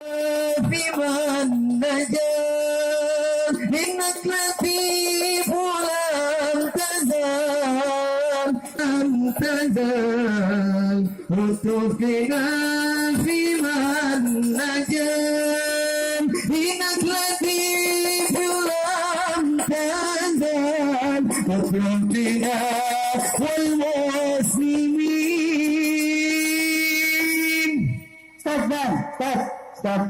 في من نجا إنك لطيف ولم تزال لم تزال وتوفنا في من نجا إنك لطيف ولم تزال وتوفنا والمسلمين. Stop, Bang. Stop.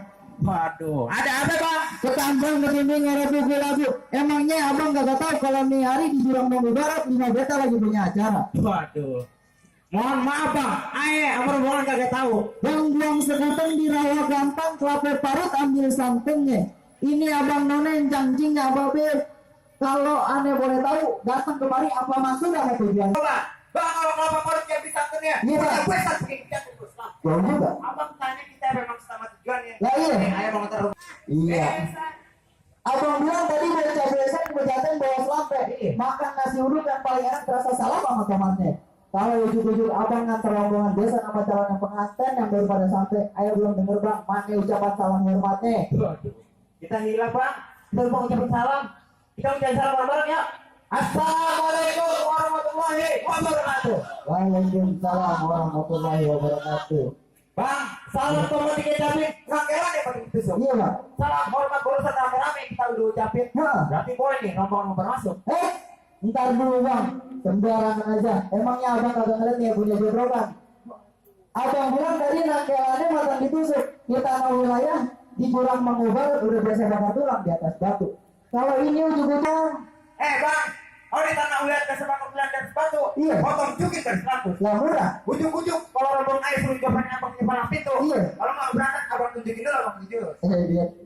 Waduh, ada apa Bang? Ketambang berbimbing arah buku lagu. Emangnya abang gak tahu kalau nih hari di Jurang Bambu Barat Lima Beta lagi punya acara. Waduh, mohon maaf Bang, amar mohon kagak tahu. Yang buang sekuteng di rawa gampang, kelapa parut ambil santannya. Ini abang nona yang cangcingnya babe. Kalau aneh boleh tahu, datang kemari apa maksud apa tujuan? Bang, kalau kelapa parut yang bisa santannya, Iya, Bang. gue satu begini jatuh terus Bang. Jauh juga. Abang tanya kita memang sama tujuannya. Lah iya. Ayo Bang taruh. Iya. Abang bilang tadi baca besan kejahatan bawa selampe. Makan nasi uduk yang paling enak terasa salah sama temannya. Kalau ujuk-ujuk abang nganter rombongan desa sama calon yang pengantin yang baru pada sampai, ayo belum denger Bang, mana ucapan salam hormatnya? Waduh, kita hilang Bang. Kita lupa ucapin salam. Kita ucapin salam bareng ya. Assalamualaikum warahmatullahi wabarakatuh. Waalaikumsalam warahmatullahi wabarakatuh. Bang, salam hormat kita ucapin. Rangkaian ya paling itu Iya Bang. salam hormat barusan rame-rame kita udah ucapin. Nah. Berarti boleh nih rombongan masuk. Ntar dulu Bang, sembarangan aja. Emangnya abang kagak ngeliat nih punya jodrokan? Abang bilang tadi rangkaiannya matang ditusuk. Di tanah wilayah di Jurang Bambu Barat udah biasa bakar tulang di atas batu. Kalau ini ujung-ujung Bang, kalau di tanah wilayah ke sepak bulan dan sepatu, Iya. potong cukin dari sepatu. lah murah. Ujung-ujung kalau rombong air suruh jawabannya abang di palang pintu. Iya. Kalau nggak berangkat abang tunjukin dulu abang jujur.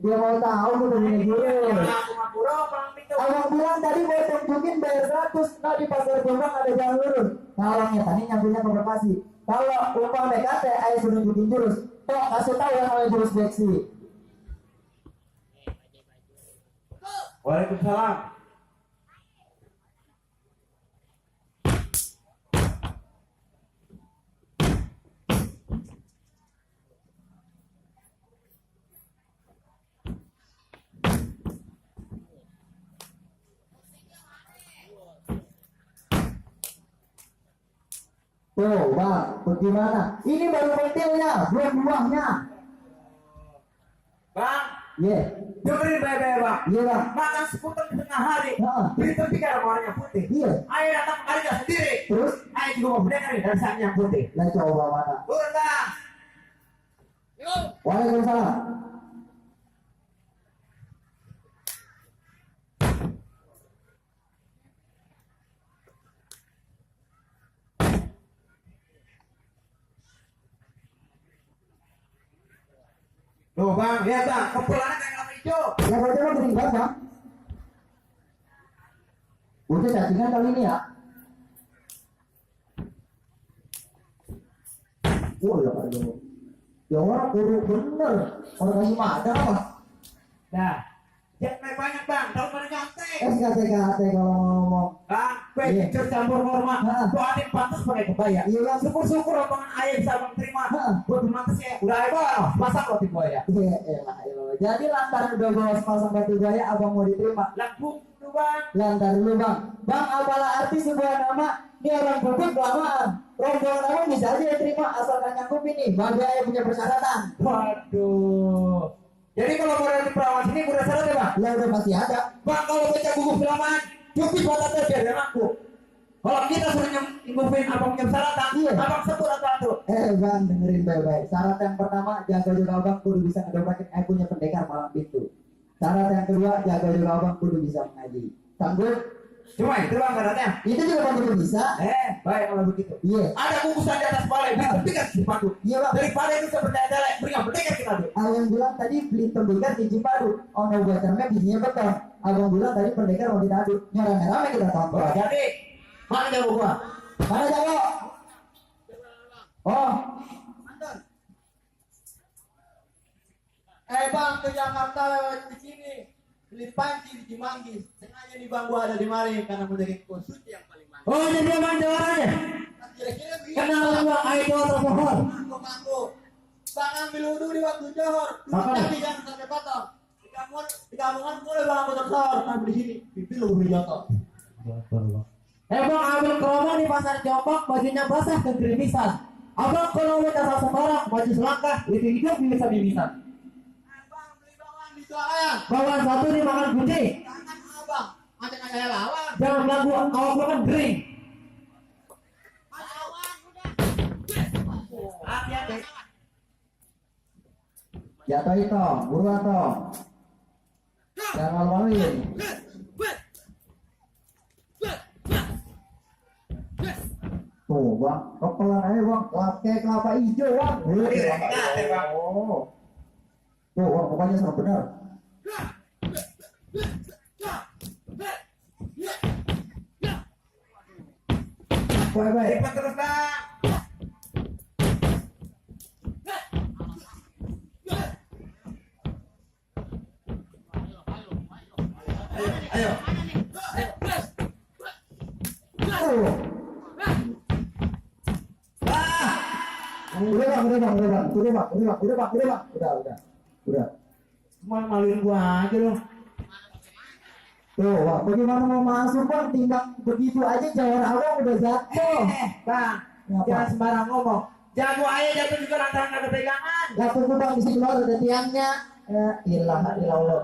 Dia mau tahu tuh punya jurus. Aku ngapura palang pintu. Abang bilang tadi mau tunjukin bayar 100. Nah di pasar Jombang ada jalan lurus. Kalangnya tadi nyampunya ke Bekasi. Kalau umpang BKT, ayo suruh tunjukin jurus. Kok kasih tahu yang namanya jurus beksi. Waalaikumsalam. Tuh Bang, bagaimana? Ini baru pentilnya, belum buahnya. Bang, Iya. dengerin baik-baik Bang. Iya Bang. Makan seputar di tengah hari. Heeh. Beli tepi karena warnanya putih. Iya. Ayo datang kemari nggak sendiri. Terus? Ayo juga mau beli dari saatnya yang putih. Lah coba mana? Turun Bang. Waalaikumsalam. Tuh Bang, lihat Bang, kepulangan kayak kelapa hijau. Ya berarti lo kering banget Bang. Udah cacingan kali ini ya. Wah ya Pak Jo. Ya orang guru bener. Orang kasih makan apa? Nah, jangan banyak Bang, tahu pada nyantai. SKTKT kalau ngomong. Bang, gue Iya. jujur campur hormat. Heeh. Tuh adin pantas pakai kebaya. Iya Bang. Syukur-syukur rombongan ayah bisa Bang terima. Heeh. Buat pantas ya. Udah ayo Bang, pasang roti buaya. Iya elah. Jadi lantaran udah bawa sepasang batu gaya abang mau diterima. Langsung tuh Bang. Lantar dulu Bang. Bang apalah arti sebuah nama? Ini orang putih kelamaan. Rombongan abang bisa aja terima asalkan nyangkup ini. Bagai punya persyaratan. Waduh. Jadi kalau mau dari perawan sini udah syarat ya Bang? Ya udah pasti ada. Bang kalau baca buku filman, cukup batasnya biar dia ngaku. Kalau kita suruh ngumpuin abang punya persyaratan, Iya. abang sebut atau Bang dengerin baik-baik. Syarat yang pertama jaga juga abang kudu bisa ngedopakin punya pendekar malam pintu. Syarat yang kedua jaga juga abang kudu bisa mengaji. Sanggup? cuma itu Bang syaratnya. Itu juga bang kudu bisa. Baik kalau begitu. Iya. Ada kukusan di atas balai, beli tembikar di Cipadu. Iya Bang. Daripada itu bertele-tele, berikan pendekar kita tuh. Abang bilang tadi beli pendekar di Cipadu. Ono buatannya bijinya beton. Abang bilang tadi pendekar mau ditadu. Nyerame-rame kita tonton. Jadi, mana jago gua? Mana jago? Oh, Bang, ke Jakarta lewat di sini. Beli panci di Cimanggis. Sengaja nih Bang gua ada di mari karena mau jadi konsuci yang paling mantap. Oh, jadi dia main jawarannya. Kira-kira begitu. Kenal Bang, ayo atau pohon. Manggo. Bang ambil wudhu di waktu johor. Apa? Tapi jangan sampai kotor. Di kampungan boleh bang kotor johor. Tapi di sini pipi lu udah jatuh. Bang ambil keromong di pasar Jombang, bajunya basah kegerimisan. Abang kalau mau dasar sembarang, baju selangkah, itu hidup bisa bimisan. Bang beli bawang di suaranya. Bawang satu dimakan kucing. Jangan abang. Macam saya lawan. Jangan ganggu awak lo kan kering. Hati-hati. Jatuh itu, buruan toh. Jangan maluin. Tuh bang, kepelan aja bang, kayak kelapa hijau bang. Oh, tuh bang, pokoknya serem benar. Baik. Cepat terus bang. Ayo. Oh. Udah bang, udah. Cuma maluin gua aja lo. Tuh, bang, bagaimana mau masuk bang? Tinggal begitu aja jawab abang udah jatuh. Bang, Ngapa? jangan sembarang ngomong. Jago aja jatuh juga lantaran ada pegangan. Jatuh tuh bang di sini keluar ada tiangnya. Ilah, ilah.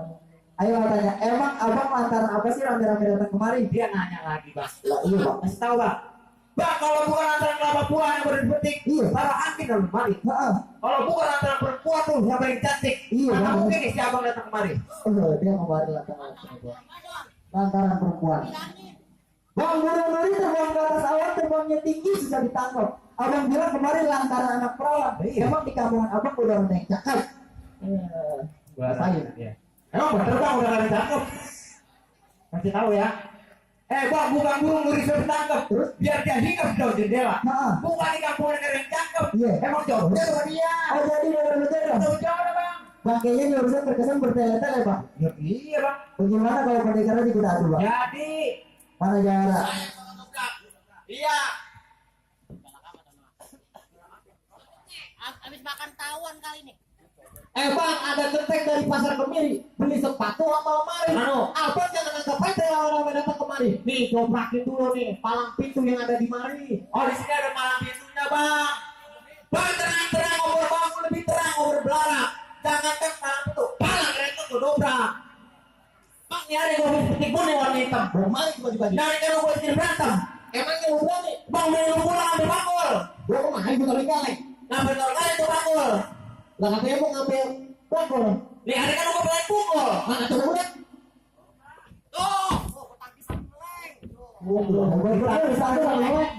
Ayo tanya, emang abang lantaran apa sih rame-rame datang kemari? Dia nanya lagi bang. Lah iya bang. Kasih tahu bang. Bang kalau bukan lantaran kelapa buah yang baru dipetik, Iya. para angin dalam kemari. Heeh. Kalau bukan lantaran perempuan tuh yang paling cantik, Iya, mana Bang. mungkin si abang datang kemari. Dia kembali lantaran perempuan. Bang burung nuri terbang ke atas awan, terbangnya tinggi susah ditangkap. Abang bilang kemarin lantaran anak perawan. Iya. Emang di kampungan abang udah ada yang cakap. Rasain. Ya. Emang bener bang udah kali tangkap. Kasih tahu ya. Bang bukan burung nuri sudah ditangkap. Terus? Biar dia hinggap di daun jendela. Nah, Bukan di kampung negara yang cakep. Iya. Emang jauh sama dia. oh jadi bener-bener. Jauh ada bang. Bang kayaknya ini urusan terkesan bertele-tele bang. Ya, iya bang. Bagaimana kalau pendekar aja kita adu bang? Jadi Mana jarak? Iya. Habis makan tawon kali ini. Bang ada genteng dari pasar Kemiri. Beli sepatu apa lemari? Anu. Abang jangan anggap aja orang-orang datang kemari. nih gobrakin dulu nih palang pintu yang ada di mari. Oh di sini ada palang pintunya bang. Bang terang-terang obor bangun lebih terang obor belara. Jangan kan palang pintu. Palang kereta tuh dobrak. Bang nyari gue putih pun yang warna hitam. Bermari baju-baju. Nyari kan gue bikin berantem. Emangnya lu berani? Bang beli lu pulang ambil bakul. Gua kemarin juga kaleng. Ngambil kali itu bakul. Lah katanya mau ngambil bakul. Nih hari kan gue beli pukul. Mana tuh udah? Oh. Gua bisa tuh lewat.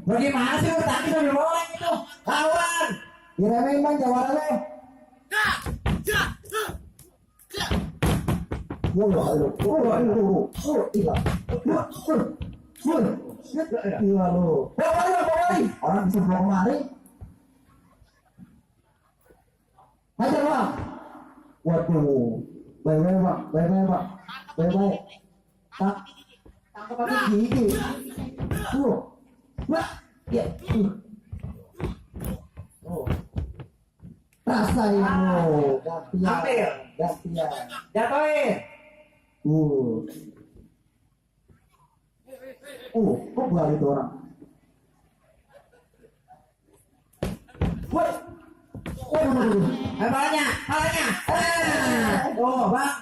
Bagaimana sih lu tadi sambil boleng itu? Lawan. Diremehin bang jawabannya. Gila lu. Orang bisa bawa kemari. Hajar bang. Waduh. Baik-baik bang. Baik-baik. Tangkap pakai gigi. Tuh. Wah. Ya. Oh. Rasain lo. Ambil. Gantian. Jatuhin. Kok berani tuh orang? Waduh. Palanya. Oh, bang.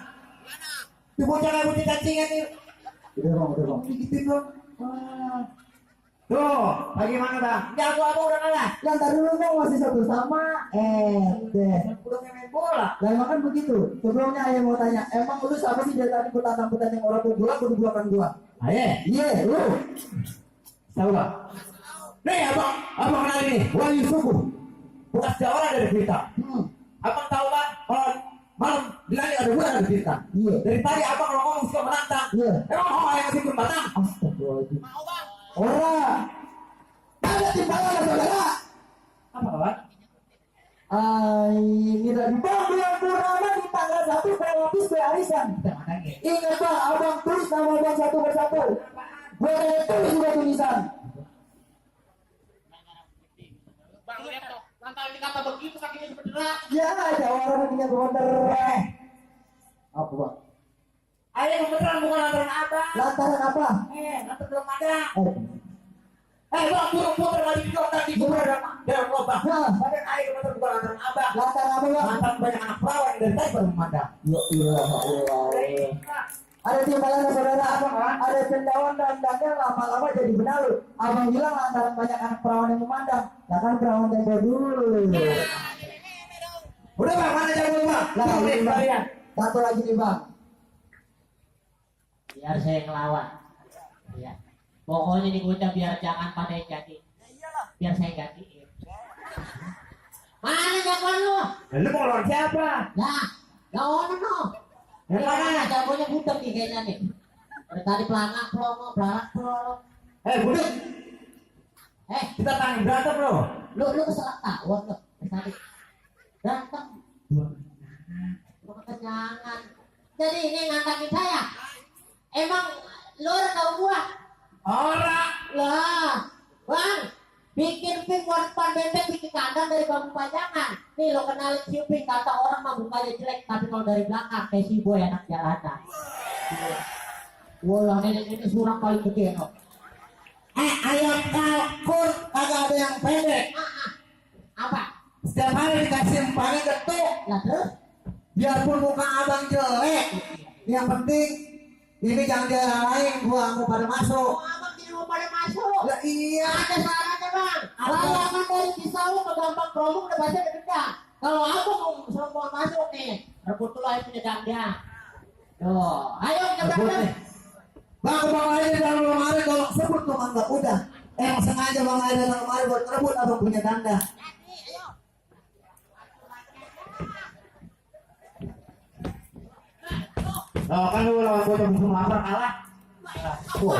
Tuh bocah kayak bocah cacingan nih. Udah bang. Digitin dong. Tuh, bagaimana bang? Jago apa udah kalah? Yang tadi dulu bang masih satu sama. Deh. Udah kayak main bola. Lah emang kan begitu. Sebelumnya ayah mau tanya, emang lu siapa sih dari tadi petantang-petantang yang orang tuh bola, kudu buakan gua? Ayo. Iya, lu. Tahu bang? Nih abang kenal ini. Wahyu Suku. Bekas orang dari berita. Abang tahu kan? Kalau malam di langit ada bulan ada bintang. Iya. Dari tadi abang kalau ngomong suka menantang. Iya. Emang mau yang masih belum batang? Astagfirullahaladzim. Mau bang. Ora. Ada timbangan saudara. Apa kawan? Ini dari bang bulan purnama di tanggal 1 pelapis arisan. Ingat bang, abang tulis nama bang satu persatu. Gue tulis juga tulisan. Lantaran dikata begitu kakinya bergerak. Ya, jawara kakinya bener. Apa bang? Ayo beneran bukan lantaran abang. Lantaran apa? Lantaran belum ada. Eh, Bang, putar lagi di dokter di kubur dalam lubang. Nah. Badan air lantaran bukan lantaran abang. Lantaran apa bang? Lantaran banyak anak perawan yang dari tadi baru memandang. Ya Allah. Ada timbalan saudara abang, ada cendawan dan dagang lama-lama jadi benalu. Abang bilang lantaran banyak anak perawan yang memandang. Ya kan perawan tempo dulu. Udah bang, mana jago bang? Lah, Tuh, nih, ini, Bang. kalian. Satu lagi nih bang. Biar saya ngelawan. Ya. Pokoknya nih bocah biar jangan pada yang jadi. Biar saya gantiin. Mana jagoan lu? Lu mau lawan siapa? Nah, lawan no. Yang mana? Jagoannya budek nih kayaknya nih. Dari tadi pelangak pelongo, pelangak pelongo. Budek. Kita tanya berantem bro. Lu keselak tawon lu. Dari tadi. Berantem. Lu kekenyangan. Jadi ini ngantangin saya. Emang lu orang tahu gua? Orang. Lah, bang, bikin ping warpan bebek bikin kandang dari bambu pajangan. Nih lo kenalin si ping, kata orang mah mukanya jelek, tapi kalau dari belakang kayak si boy anak jalanan. Wah, ini surang paling gede no. Ayam kalkun kagak ada yang pendek. Apa? Setiap hari dikasih empangnya getuk. Lah terus? Biarpun muka abang jelek, yang penting ini jangan dialahin, gua mau pada masuk. Oh, abang tidak mau pada masuk. Ya iya. Ada syaratnya bang. Apa? Layangan dari Cisawu ke Gampang Kromong udah pasti ada denda. Kalau aku mau masuk nih, rebut tuh lah punya danda. Tuh, ayo kita Rebut berantem. nih. Bang aja di dalam lemari kalau sebut tuh nggak udah. Sengaja bang aja dalam lemari buat rebut abang punya tanda. Oh kan lu lawan bocah musuh lapar kalah. Tuh.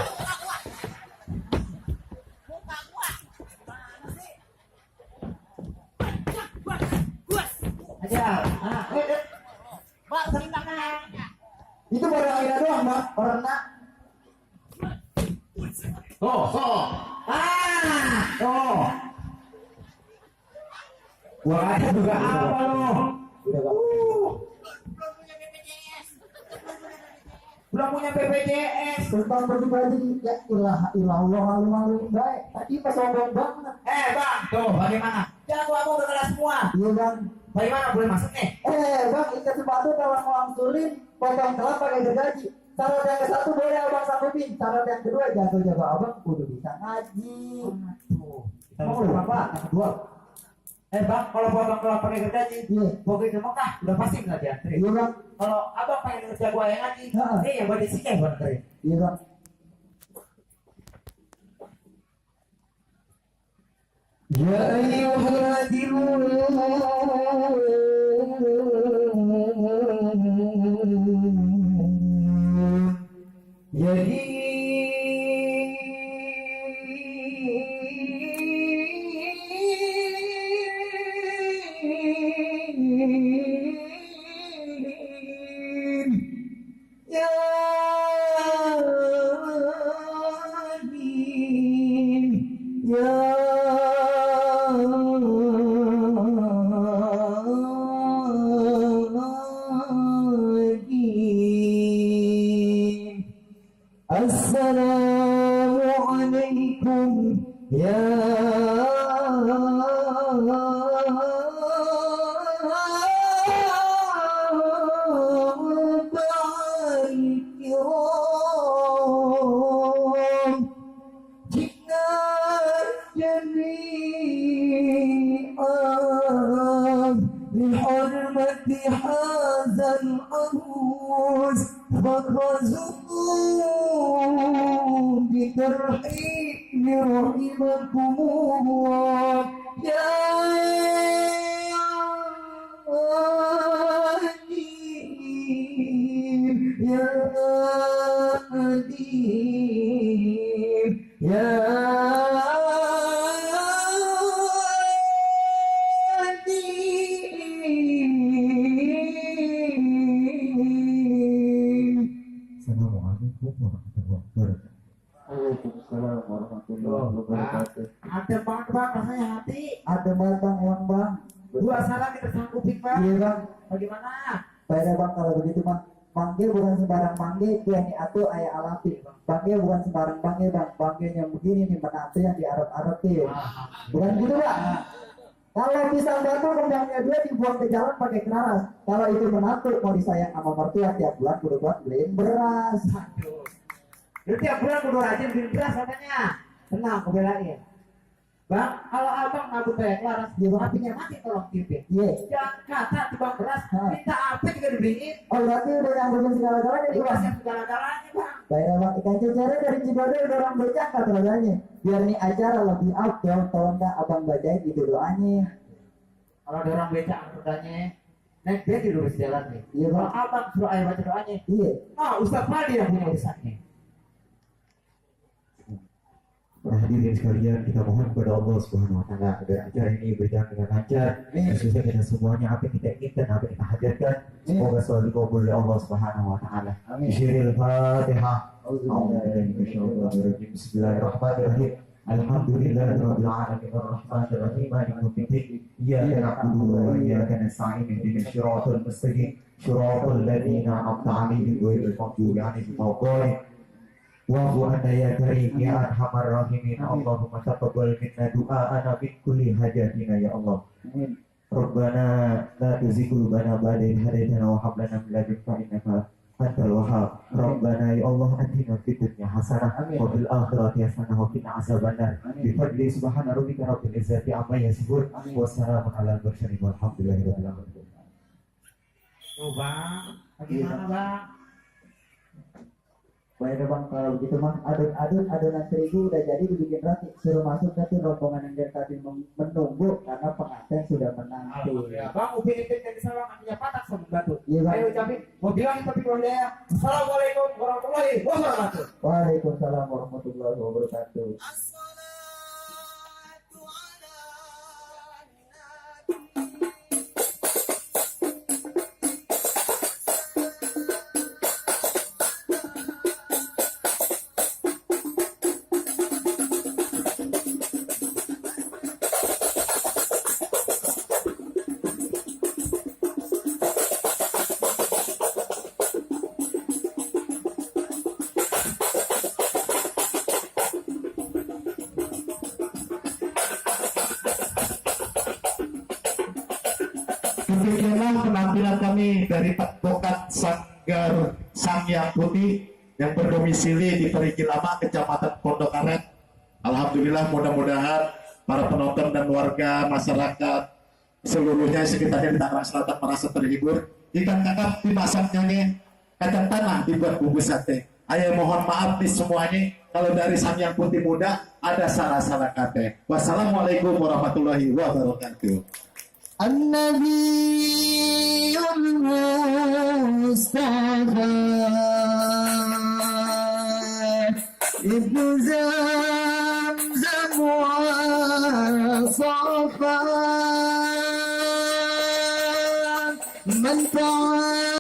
Aja. Bang, tangan. Itu baru akhirnya doang bang, pernah. Tuh. Tuh. Gua aja juga apa lu? Udah bang. Belum punya BPJS. Tentang pribadi ya ilah malu baik. Tadi pas sombong banget. Bang, tuh bagaimana? Jangan gua udah kelas semua. Iya bang. Bagaimana boleh masuk nih? Bang, ikat sepatu kalau mau angsulin, potong kelapa pakai gergaji. Syarat yang ke satu boleh abang sanggupin. Syarat yang kedua jago abang kudu bisa ngaji. Kita mau apa? Yang kedua. Bang, kalau potong kelapa pakai gergaji, Iya. pokoknya ke Mekah udah pasti nggak diantri. Iya bang. Kalau abang pengen kerja gua yang ngaji, Heeh. yang buat di sini yang buat antri. Iya bang. Ya ayyuhalladzina Assalamualaikum ya kiram jika jami'an bihormati hazal arus فخذوا بترحيب رحمكم الله يا أديم يا أديم يا Assalamualaikum warahmatullahi wabarakatuh. Waalaikumsalam warahmatullahi wabarakatuh. Ada banget bang rasanya hati. Ada bener banget bang, emang bang. Dua salah kita sanggupin bang. Iya bang. Bagaimana? Baiklah bang, kalau begitu bang, manggil bukan sembarang manggil, yang atuh ayah alapi. Manggil bukan sembarang manggil bang, manggil yang begini nih menantu yang diarep-arepi. Bukan gitu bang. Kalau pisang batu kembangnya dia dibuang ke jalan pakai keras. Kalau itu menantu mau disayang sama mertua tiap bulan kudu buat beliin beras. Aduh. Lu tiap bulan kudu rajin bikin beras katanya. Tenang, aku belain. Bang, kalau abang ngabut kayak Laras, hatinya mati tolong tipin. Iya. Jangan kata timbang beras, minta apa juga dibeliin. Oh berarti udah nyambungin segala-galanya nih Itu bang. siap segala-galanya bang. Baiklah bang, ikan cucara dari Cibodas dorong becak kata doanya. Biar nih acara lebih outdoor, tolong enggak abang bacain gitu doanya. Kalau ada orang becak rodanya, naik dia di lurus jalan nih. Iya Kalau bang. abang suruh ayah baca doanya, Iya. nah Ustaz Fadi yang punya urusannya. Para hadirin sekalian, kita mohon kepada Allah Subhanahu wa taala agar acara ini berjalan dengan lancar, khususnya kita semuanya apa yang kita inginkan, apa yang kita hajatkan, semoga selalu dikabul oleh Allah Subhanahu wa taala. Amin. Syiril Fatihah. Bismillahirrahmanirrahim. Bismillahirrahmanirrahim. Alhamdulillahirabbil alamin arrahmanir rahim maliki yaumiddin. Iyyaka na'budu wa iyyaka nasta'in ihdinas siratal mustaqim. Siratal ladzina an'amta 'alaihim ghairil maghdubi 'alaihim waladdallin. Wa'fu anna ya karim ya arhamar rahimin. Allahumma taqabbal minna du'aana min kulli hajatina ya Allah. Amin. Rabbana la tuzigh qulubana ba'da idh hadaytana wa hab lana min ladunka innaka antal wahhab. Rabbana ya Allah atina fid dunya hasanah Amin. wa fil akhirati hasanah wa qina azabannar. Amin. Bi fadli subhana rabbika rabbil izzati amma yasifun Amin. wa salamun alal mursalin walhamdulillahi rabbil alamin. Tuh bang, bagaimana bang? Baiklah bang, kalau begitu bang, adonan terigu udah jadi dibikin roti. Suruh masuk nanti rombongan yang dari tadi menunggu karena pengantin sudah menanti. Alhamdulillah. Bang, upin ipin yang bisa bang artinya patah sama batu. Iya, Bang. Ayo ucapin, mau bilang tapi kalau dia, Assalamualaikum warahmatullahi wabarakatuh. Waalaikumsalam warahmatullahi wabarakatuh. Demikianlah penampilan kami dari Padepokan Sanggar Sangyang Putih yang berdomisili di Perigi Lama, Kecamatan Pondok Karet. Alhamdulillah, mudah-mudahan para penonton dan warga masyarakat seluruhnya sekitarnya di Tangerang Selatan merasa terhibur. Ikan kakap dimasak nyanyi, kacang tanah dibuat bumbu sate. Ayah mohon maaf nih semuanya kalau dari Sangyang Putih Muda ada salah-salah kata. Wassalamualaikum warahmatullahi wabarakatuh. النبي المصطفى ابن زمزم وصفا من تعالى